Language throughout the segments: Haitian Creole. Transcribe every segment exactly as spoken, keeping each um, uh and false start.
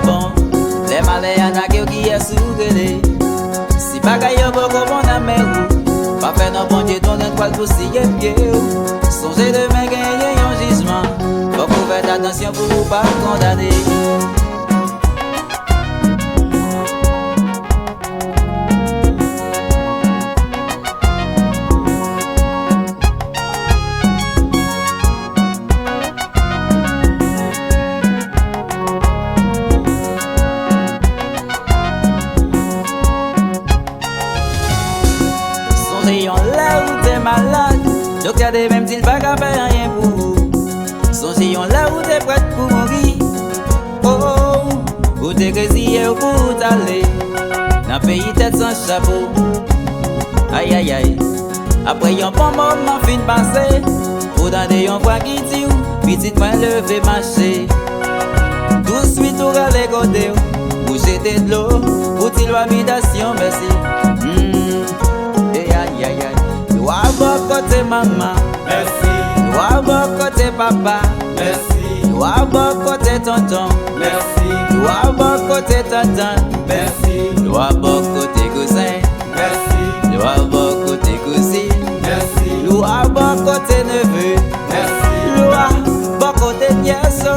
Bon, lè malè atake w, kiyès ou rele? Si bagay yo poko bon nan men ou, pa fè non Bondye tounen twal pou siye pye w. Sonje demen genyen yon jijman, fòk ou fè atansyon pou ou pa kondane. Sonje yon lè ou te malad, doktè te menm di l pa ka fè anyen pou ou. Sonje yon lè ou te prèt pou mouri. Oh, ou te reziye w pou w t ale nan peyi tèt san chapo. Ayayay. Apre yon bon moman fin pase, ou tande yon vwa ki di w, "Pitit mwen, leve mache." Touswit ou rale kote w, ou jete dlo, ou di lwa bitasyon mèsi. Hmm. E ayayay. Lwa bò kote manman. Mèsi. Lwa bò kote papa. Mèsi. Lwa bò kote tonton. Mèsi. Lwa bò kote tantan. Mèsi. Lwa bò kote kouzen. Mèsi. Lwa bò kote kouzin. Mèsi. Lwa bò kote neve. Mèsi. Lwa bò kote nyès o.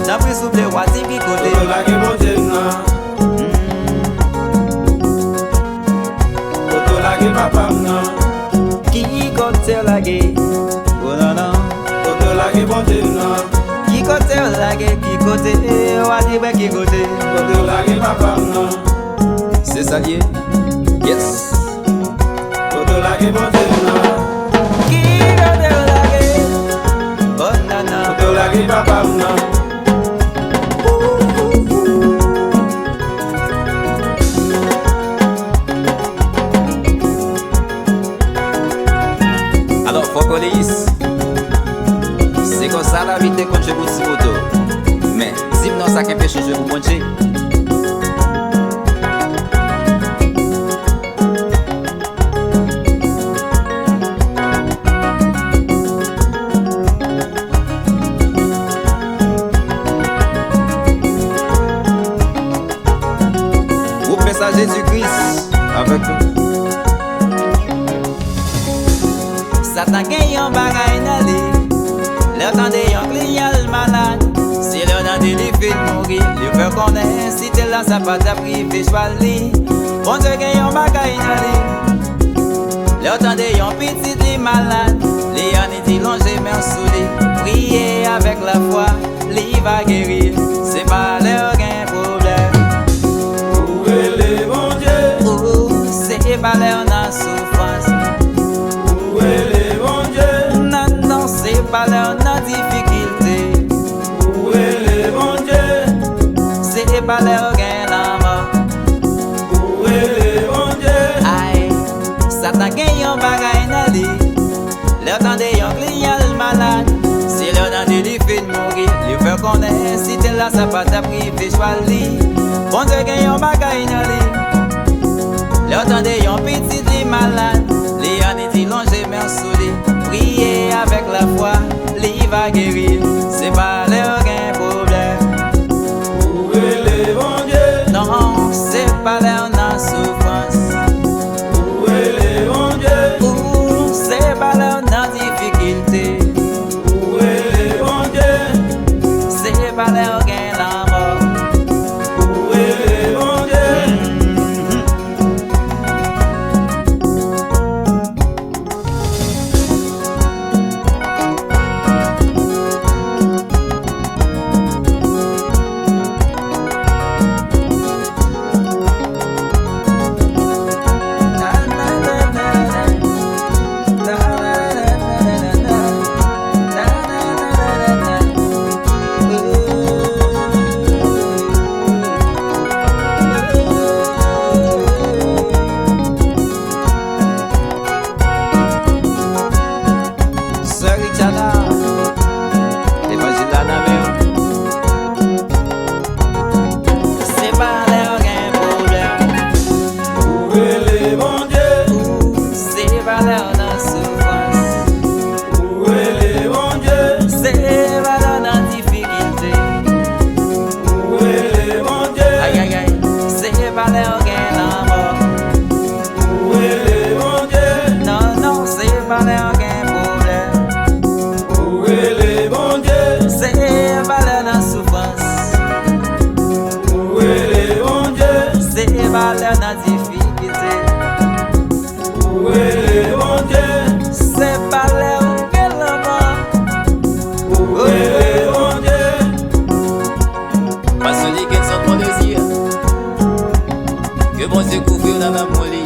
Tanpri souple, wa di ki kote. Kote w lage Bondye m nan? Hmm. Kote w lage papa m nan? Ki kote w lage? Oh non, non. Kote w lage Bondye m nan? Ki kote w lage? Ki kote? Wa di mwen ki kote? Kote w lage papa m nan? Se sa l ye. Yes. Kote w lage Bondye m nan? Ki kote w lage? Oh non, non. Kote w lage papa m nan? Alò, Fòkòlis, se konsa lavi te konn jwe pou Ti Moto. Men, di m non sa k enpeche w jwe pou Bondye? Gwoup Mesaj Jezi Kris avèk nou. Satan gen yon bagay nan li. Lè w tande yon kliyan l malad, si lè w tande li fin mouri, li fè konnen si te la sa pa t ap rive chwa li. Bondye gen yon bagay nan li. Lè w tande yon pitit li malad, li annik di lonje men w sou li. Priye avèk lafwa, li va geri. Se pa lè w gen pwoblèm. Ou rele Bondye. Ou, se pa lè w nan soufrans. Ou rele Bondye. Non, non, se pa lè w nan difikilte. Ou rele Bondye. Se pa lè w gen lanmò. Ou rele Bondye. Ay, Satan gen yon bagay nan li. Lè w tande yon kliyan l malad, si lè w tande li fin mouri, li fè konnen si te la sa pa t ap rive chwa li. Bondye gen yon bagay nan li. Lè w tande yon pitit li malad, li annik di lonje men w sou li. Priye avèk lafwa, li va geri. Se pa lè w gen pwoblèm. Ou rele Bondye. Non, se pa lè w nan soufrans. Ou rele Bondye. Ou, se pa lè w nan difikilte. Ou rele Bondye. Se pa lè w gen lanmò. Ou rele Bondye. Mhm. Bondye kouvri w nan lanmou li.